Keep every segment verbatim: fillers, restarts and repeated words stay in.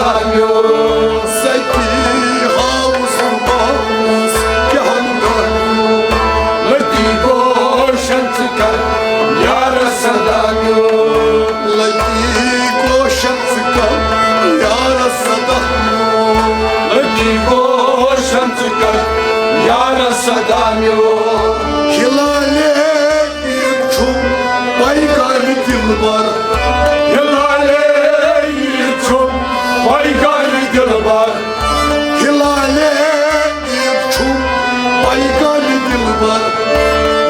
ستی ہاوُس تہٕ باوُس کیٛاہ گوٚو؟ لٔتی گوشن ژٕ کر یارس صدا میون۔ لٔتی گوشن ژٕ کر یارس صدا میون۔ لٔتی گوشن ژٕ کر یارس صدا میون۔ ہلالے عید چھُ پیغام دلبر۔ ہلالے عید چھُ پیغام دلبر۔ ہلالے عید چھُ پیغام دلبر۔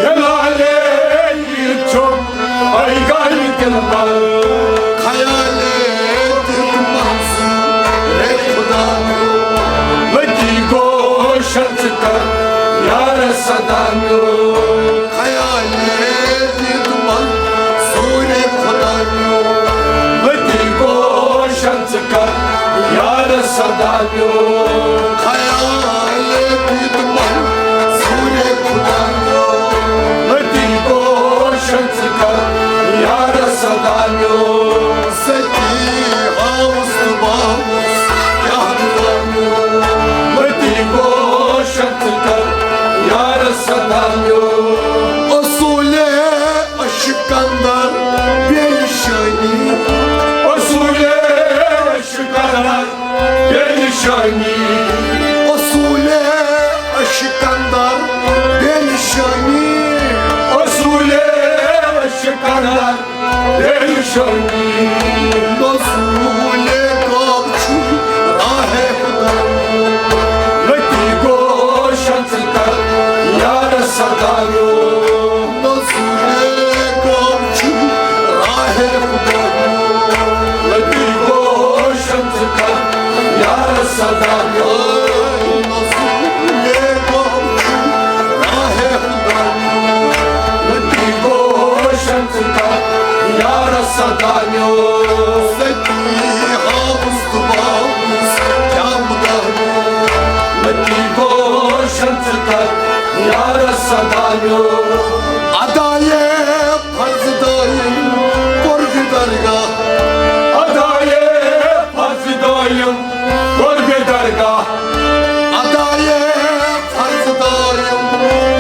ہلالے عید چھُ پیغام دلبر۔ خیالے دیُت منظور، اے خدا میون۔ لٔتی گوشن ژٕ کر یارس صدا میون۔ خیالے دیُت منظور، اے خدا میون۔ لٔتی گوشن ژٕ کر یارس صدا میون۔ خیالے دیُت منظور، اے خدا میون۔ لٔتی گوشن ژٕ کر یارس صدا میون۔ ستی ہاوُس تہٕ باوُس کیٛاہ گوٚو؟ لٔتی گوشن ژٕ کر یارس صدا میون۔ اصوٗلے عشق اندر بے نشانی۔ اصوٗلے عشق اندر بے نشانی۔ اصوٗلے عشق اندر بے نشانی۔ اصوٗلے عشق اندر بے نشانی۔ نزولے غم چھُ راہِ خدا۔ لٔتی گوشن ژٕ کر یارس صدا میون۔ نزولے غم چھُ راہِ خدا۔ لٔتی گوشن ژٕ کر یارس صدا میون۔ نزولے غم چھُ راہِ خدا۔ لٔتی گوشن ژٕ کر یارس صدا میون۔ ستی ہاوُس تہٕ باوُس کیٛاہ خدا میون۔ لٔتی گوشن ژٕ کر یارس صدا میون۔ ادایے فرض دٲیِم کوٚر مےٚ درگاہ۔ ادایے فرض دٲیِم کوٚر مےٚ درگاہ۔ ادایے فرض دٲیِم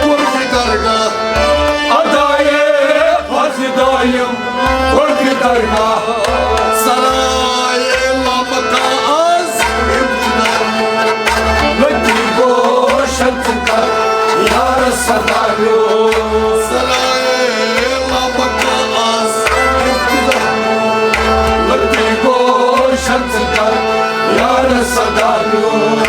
کوٚر مےٚ درگاہ۔ ادایے فرض دٲیِم کوٚر مےٚ درگاہ۔ سرایے لامکان از ابتدا۔ لٔتی گوشن ژٕ کر یارس صدا میون۔ سرایے لامکان از ابتدا۔ لٔتی گوشن ژٕ کر یارس صدا میون۔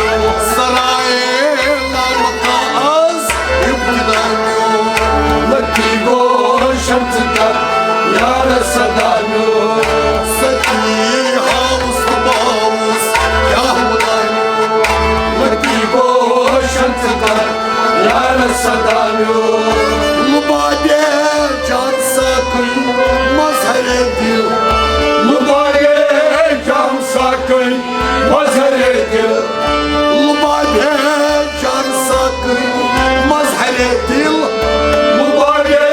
سرایے لامکان از ابتدا میون۔ لٔتی گوشن ژٕ کر یارس صدا میون۔ ستی ہاوُس تہٕ باوُس کیٛاہ خدا میون۔ لٔتی گوشن ژٕ کر یارس صدا میون۔ لُبابے جان ساقی مظہرے دل۔ لُبابے جان ساقی مظہرے دل۔ لُبابے جان ساقی مظہرے دل۔ لُبابے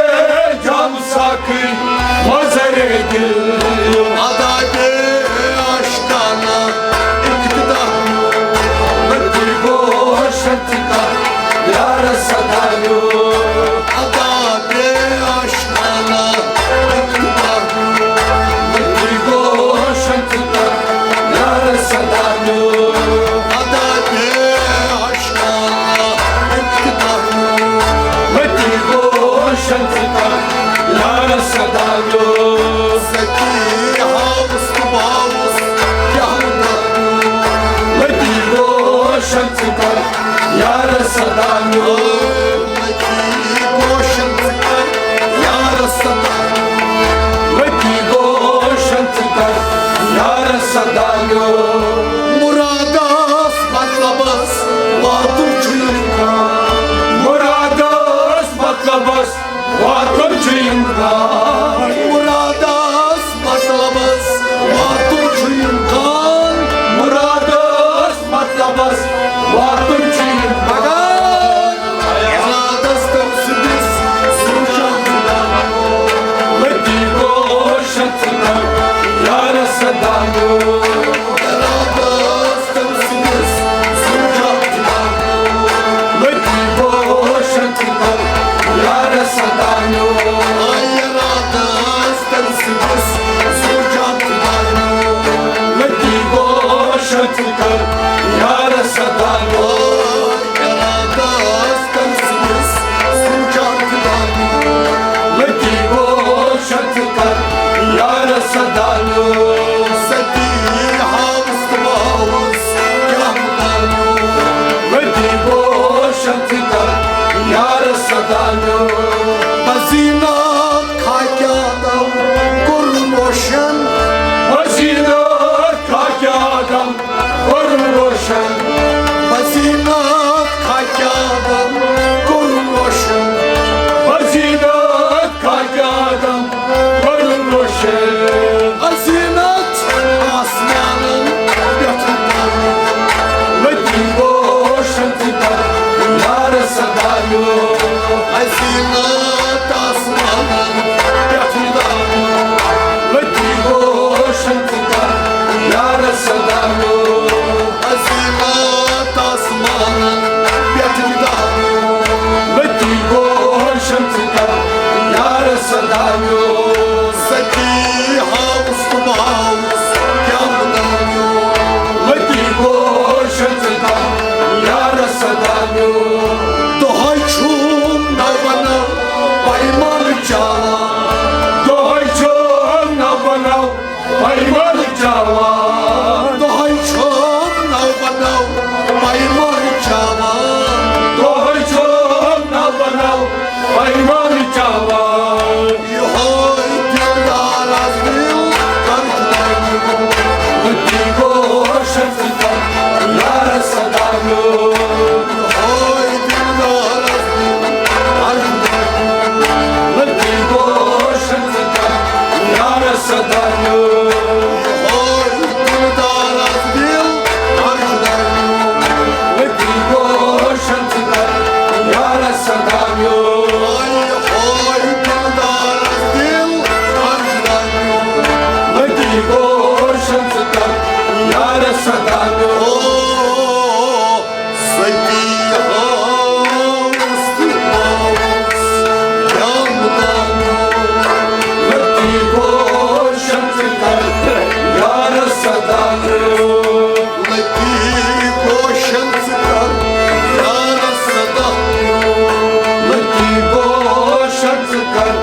جان ساقی مظہرے دل۔ ادایے عاشقانہ ابتدا۔ لٔتی گوشن ژٕ کر یارس صدا میون۔ ادایے عاشقانہ ابتدا۔ لٔتی گوشن ژٕ کر یارس صدا میون۔ ادایے عاشقانہ ابتدا۔ لٔتی گوشن ژٕ کر یارس صدا میون۔ ستی ہاوُس تہٕ باوُس کیٛاہ خدا میون۔ لٔتی گوشن ژٕ کر یارس صدا میون۔ لٔتی گوشن ژٕ کر یارس صدا میون۔ لٔتی گوشن ژٕ کر یارس صدا میون۔ مرادس مطلبس واتُن چھُ اِمکان۔ مرادس مطلبس واتُن چھُ اِمکان۔ مرادس مطلبس واتُن چھُ اِمکان۔ مرادس مطلبس واتُن چھُ اِمکان۔ ارادس تٔمۍ سٕنٛدِس سوٗنچان خدا۔ لٔتی گوشن ژٕ کر یارس صدا میون۔ ارادس سدانو، آے راتس تٔمۍ سٕنٛدِس سوٗنٛچان خدایو۔ لٔتی گوشن ژٕ کر یارس سدانو، آے راتس تٔمۍ سٕنٛدِس سوٗنٛچان خدایو۔ لٔتی گوشن ژٕ کر یارس سدانو، ستی ہاوس تہٕ باوس کیٛاہ مانو۔ لٔتی گوشن ژٕ کر یارس سدانو۔ بزیٖنت خاکہِ آدم کوٚرُن روشن۔ بزیٖنت خاکہِ آدم کوٚرُن روشن۔ بزیٖنت خاکہِ آدم کوٚرُن روشن۔ بزیٖنت خاکہِ آدم کوٚرُن روشن۔ عظیٖمت آسمانن پٮ۪ٹھ ترنو۔ لٔتی گوشن ژٕ کر یارس سدانو۔ عظیٖمت آسمانن پٮ۪ٹھ ترنو۔ لٔتی گوشن ژٕ کر یارس سدانو۔ عظیٖمت آسمانن پٮ۪ٹھ ترنو۔ لٔتی گوشن ژٕ کر یارس سدانو۔ ستی ہاوس تہٕ باوس کیٛاہ مانو۔ لٔتی گوشن ژٕ کر یارس سدانو۔ دۄہے چھُم نو بنو پیمانہٕ چاوان۔ دۄہے چھُم نو بنو پیمانہٕ چاوان۔ دۄہے چھُم نو بنو پیمانہٕ چاوان۔ دۄہے چھُم نو بنو پیمانہٕ چاوان۔ یِہوٚے دِلدار از دِل کر خدایو۔ لٔتی گوشن ژٕ کر یارس سدانو۔ یِہوٚے دِلدار از دِل کر خدایو۔ لٔتی گوشن ژٕ کر یارس سدانو۔ یِہوٚے دِلدار از دِل کر خدایو۔ لٔتی گوشن ژٕ کر یارس سدانو۔ آے ہاے دِلدار از دِل کر خدایو۔ لٔتی گوشن ژٕ کر یارس سدانو۔ ستی ہاوس تہٕ باوس کیٛاہ مانو۔ لٔتی گوشن ژٕ کر یارس سدانو۔ لٔتی گوشن ژٕ کر یارس سدانو۔ لٔتی گوشن ژٕ کر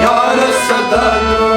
یارس سدانو۔